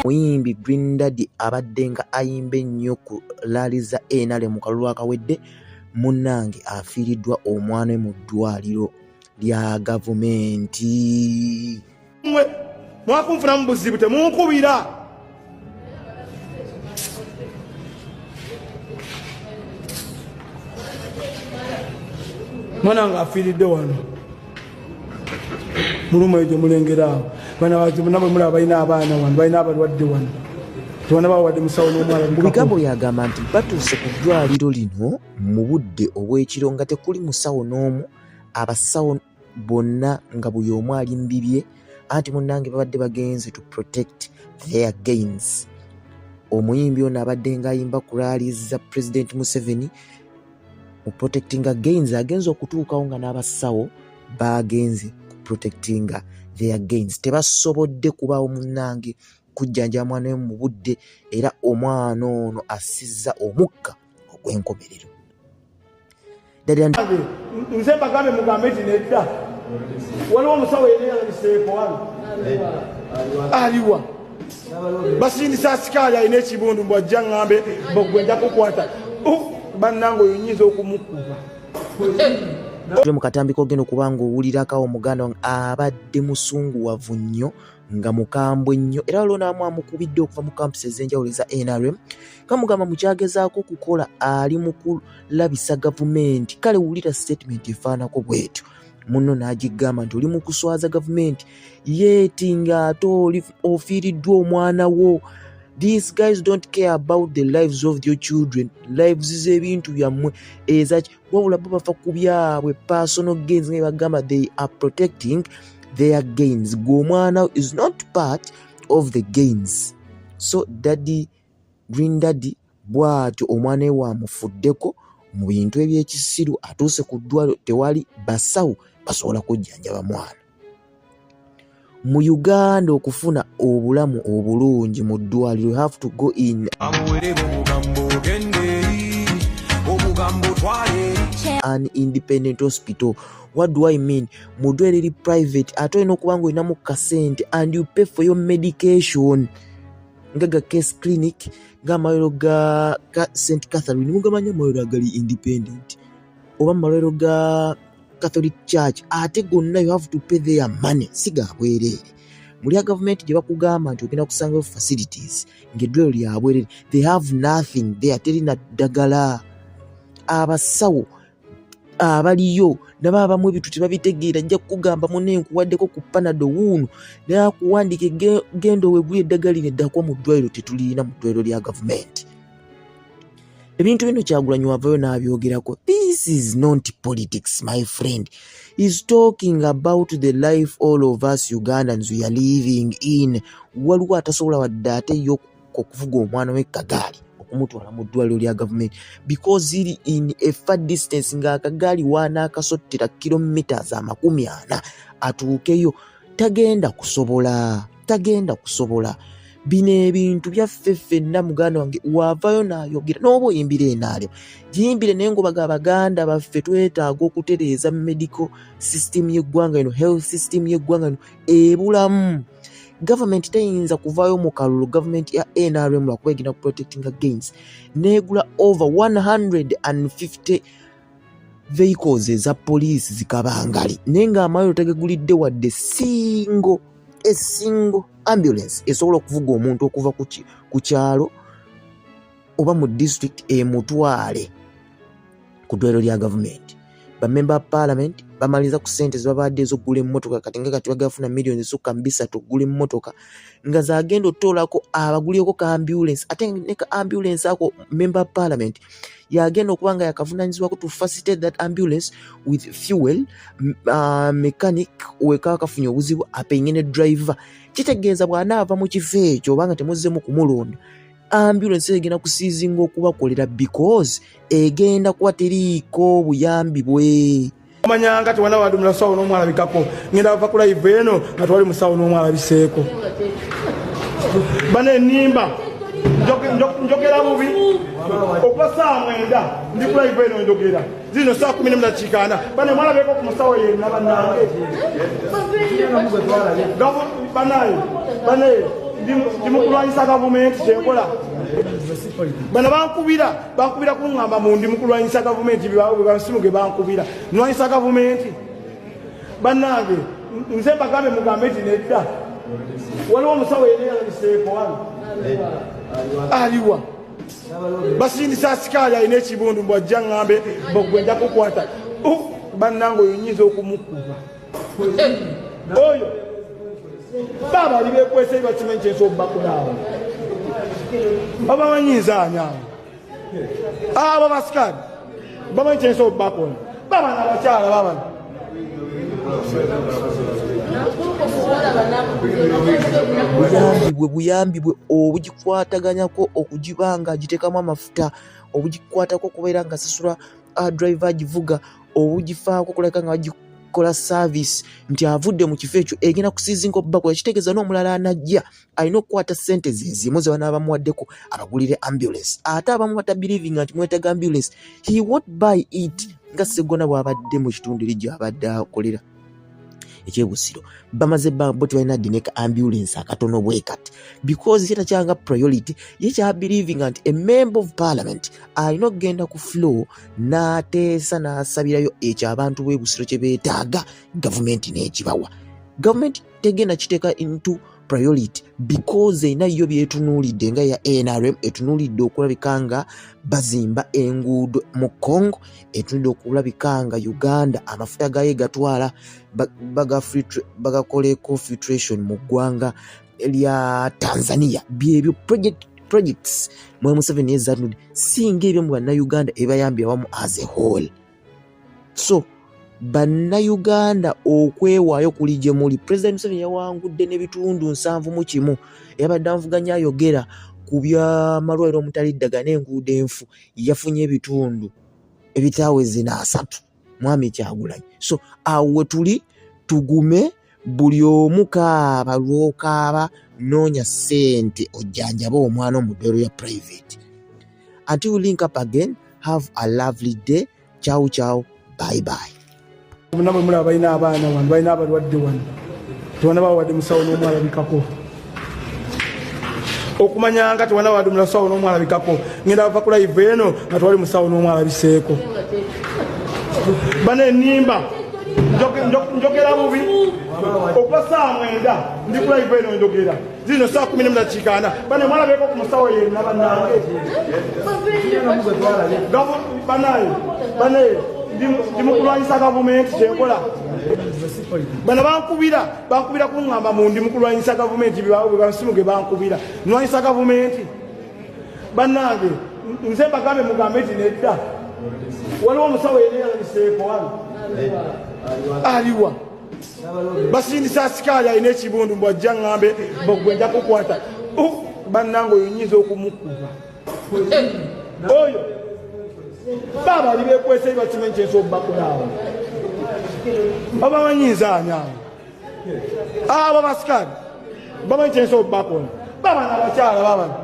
Muyimbi Green Daddy abadde nga ayimba ennyo ku laali za NRM mu kalulu akawedde, munnange afiiriddwa omwana we mu ddwaliro lya gavumenti. Mwe mwakunfunamu buzibu, temunkubira. Mwana nga afiiridde wano mulumu eyo gyemulengera awo. Bana nabwe mulaba balina abaana wano, balina abalwadde wano, tebanabawadde musawo n'omwala. Mu bigambo byagamba nti batuuse ku ddwaliro lino mu budde obw'ekiro nga tekuli musawo n'omu, abasawo bonna nga buli omu ali mu bibye, anti munnange babadde bagenze to protect their gains. Omuyimbi ono abadde ng'ayimba ku rallies za President Museveni mu protectinga gains, agenze okutuukawo nga n'abasawo bagenze ku protectinga their gains, tebasobodde kubaawo munnange kujjanjaba mwana we mu budde, era omwana ono assizza omukka ogw'enkomerero. Nze mbagambe, mugambe nti nedda, waliwo omusawo yenna yalabiseeko wano? Aliwa? Basindisa asikaali alina ekibundu, mbwajja ŋŋambe bogwe nja kukwata bannange, oyo nyinza okumukuba. Mu katambi kogenda okuba nga owulirako omuganda wange abadde musunguwavu nnyo nga mukambwe nnyo, era waliwo n'amu amukubidde okuva mu kampusi ez'enjawulo eza NRM, kamugamba mukyagezaako okukola ali mu kulabisa gavumenti. Kale wulira statement efaanako bwetyo, munno n'agigamba nti oli mu kuswaza gavumenti yeeti ng'ate oli ofiiriddwa omwana wo. These guys don't care about the lives of your children, lives z'ebintu byammwe ezaki, wabula bo bafa ku byabwe, personal gains, nga bagamba they are protecting their gains. Gwe omwana is not part of the gains. So Daddy Green Daddy bw'atyo omwana we waamufuddeko mu bintu ebyekisiru, atuuse ku ddwaliro tewali basawo basobola kujjanjaba mwana. Mu Uganda okufuna obulamu obulungi mu ddwaliro, you have to go in an independent hospital. What do I mean? Mu ddwaliro eri private, ate olina okuba nga olinamu kasente and you pay for your medication, nga ga Case Clinic, ng'amalwaliro ga St Catherine, mugamanyi amalwaliro agali independent, oba mu ga Catholic Church, ate gonna you have to pay their money, si ga bwereere. Muli a gavumenti gye bakugamba nti ogenda kusangayo facilities ng'eddwaliro lya bwereere, they have nothing there, terina ddagala. Abasawo abaliyo nabo abamu ebintu tebabitegeera, nja kukugamba munne nkuwaddeko ku Panado wuuno, naye akuwandiike genda owegula eddagala lino eddakwa mu ddwaliro tetulirina mu ddwaliro lya gavumenti. Ebintu bino Kyagulanyi wavayo n'abyogerako. This is not politics, my friend is talking about the life all of us Ugandans we are living in. Waliwo atasobola wadde ate yo okuvuga omwana we kagaali okumutwala mu ddwaliro lya gavumenti because iri in a far distance, ng'akagaali waanaakasottera kilometers 40 atuukeyo, tagenda kusobola, tagenda kusobola. Bino ebintu byaffe ffenna. Muganda wange waavayo n'ayogera, n'oba oyimbira enaalyo giyimbire, naye ngobaga abaganda baffe twetaaga okutereeza medical system y'eggwanga ino, health system y'eggwanga ino ebulamu. Gavumenti teyinza kuvaayo mu kalulu, gavumenti ya NRM, lwakuba egenda kuprotectinga gains, neegula over 150 vehicles eza poliisi zikabangali, naye ng'amalwaliro tegagulidde wadde single a single ambulance esobola okuvuga omuntu okuva ku kyalo oba mu district emutwale ku ddwaliro lya gavumenti. Bamemba parliament bamaliriza ku ssente zebabadde ez'okugula emmotoka, kati nga kati bagafuna miliyoni zisukka mu 300 okugula emmotoka nga zagenda otutoolako abagulyeko ka ambulance, ate ne ka ambulance ako member parliament yagenda okuba nga yakavunanyizibwako to facilitate that ambulance with fuel, mechanic wekaba kafunye obuzibu apenge ne driver. Kitegeeza bw'anaava mu kifo ekyo obanga temuzzemu kumulonda, ambulance egenda kusiizinga okubakolera because egenda kuba teriiko buyambi bwe. Omanyanga tewana wadde musawo n'omu alabikako. Ngenda bava ku live eno nga tewali musawo n'omu alabiseeko. Bana enimba njogera bubi okuba 9:00 ndi ku live eno njogera zino 10:14. Bane mwalabeko ku musawo yenna bannange? Banaye banaye, ndi mukulwanyisa gavumenti kyenkola. Bano bankubira, bankubira kuŋŋamba mu ndi mukulwanyisa gavumenti, basimu ge bankubira, nlwanyisa gavumenti. Bannange, nze mbagambe mugambe nti nedda. Waliwo omusawo yenna yalabiseeko wano? Aliwa? Basindisa asikaali alina ekibundu mbw ajja ŋŋambe bogwe nja kukwata. Bannange, oyo nyinza okumukuba oyo. Baaba ali bekwese, bakimanyi kyensobola obbakola awo. Babamanyi nze ani awo. Abo basikaali bamanyi kyensobola obbakola. Babana abakyala babano. Buyambi bwe, buyambi bwe obugikwataganyako okugiba nga agiteekamu amafuta, obugikwatako okubeera nga asasula driver agivuga, obugifaako okulabika nga bagikola service nti avudde mu kifo ekyo egenda kusiizinga obubako. Ekitegeeza n'omulala anajja alina okukwata ssente ze zimu ze banaaba bamuwaddeko abagulire ambulance. Ate abamu batabelievinga nti mwetaaga ambulance, he won't buy it. Nga Seggona bw'abadde mu kitundu eri gy'abadde akolera ekyebusiro, bamaze ebbanga bo tebalina dde ne ka ambulance akatono bwe kati, because ye takyanga priority. Ye kyabelievinga nti a member of parliament alina okugenda ku floor n'ateesa n'asabirayo ekyo abantu b'e Busiro kye beetaaga, gavumenti n'ekibawa. Gavumenti tegenda kiteeka into priority because erina yo byetunuulidde nga ya NRM, etunuulidde okulabika nga bazimba enguudo mu Congo, etunuulidde okulabika nga Uganda amafuta gayo gatwala bagakoleko filtration mu ggwanga lya Tanzania. Byebyo projects mwe Museveni yezatunudde, singa ebyo mu bannayuganda ebibayambye awamu as a whole. So bannayuganda, okwewaayo kuli gye muli. President Museveni yawangudde n'ebitundu 71. Yabadde anvuganya ayogera ku by'amalwaliro omutali ddagala n'enguudo enfu, yafunye ebitundu ebitaweze n'asatu, mwami Kyagulanyi. So awo we tuli, tugume. Buli omu kaaba lw'okaaba, noonya ssente ojjanjabe omwana mu ddwaliro ya private. Until we link up again, have a lovely day. Ciao ciao, bye bye. Namwe mulaba balina abaana wano, balina abalwadde wano, tewanabawadde musawo n'omu alabikako. Okumanya nga tewanabawadde musawo n'omu alabikako, ngenda bava ku live eno nga tewali musawo n'omu alabiseeko. Bana enimba njogera bubi okuba 9:00 ndi ku live eno njogera zino 10:14. Bane, mwalabeko ku musawo yenna? Bannange, banaye banaye, ndi mukulwanyisa gavumenti kyenkola. Bano bankubira, bankubira kuŋŋamba mu ndi mukulwanyisa gavumenti, basimu ge bankubira, nlwanyisa gavumenti. Bannange, nze mbagambe mugambe nti nedda. Waliwo omusawo yenna yalabiseeko wano? Aliwa? Basindisa asikaali alina ekibundu mbw ajja ŋŋambe bogwe nja kukwata. Bannange, oyo nyinza okumukuba oyo. Baaba ali bekwese, bakimanyi kyensobola obbakola awo. Babamanyi nze ani awo. Abo basikaali bamanyi kyensobola obbakola. Babana abakyala babano.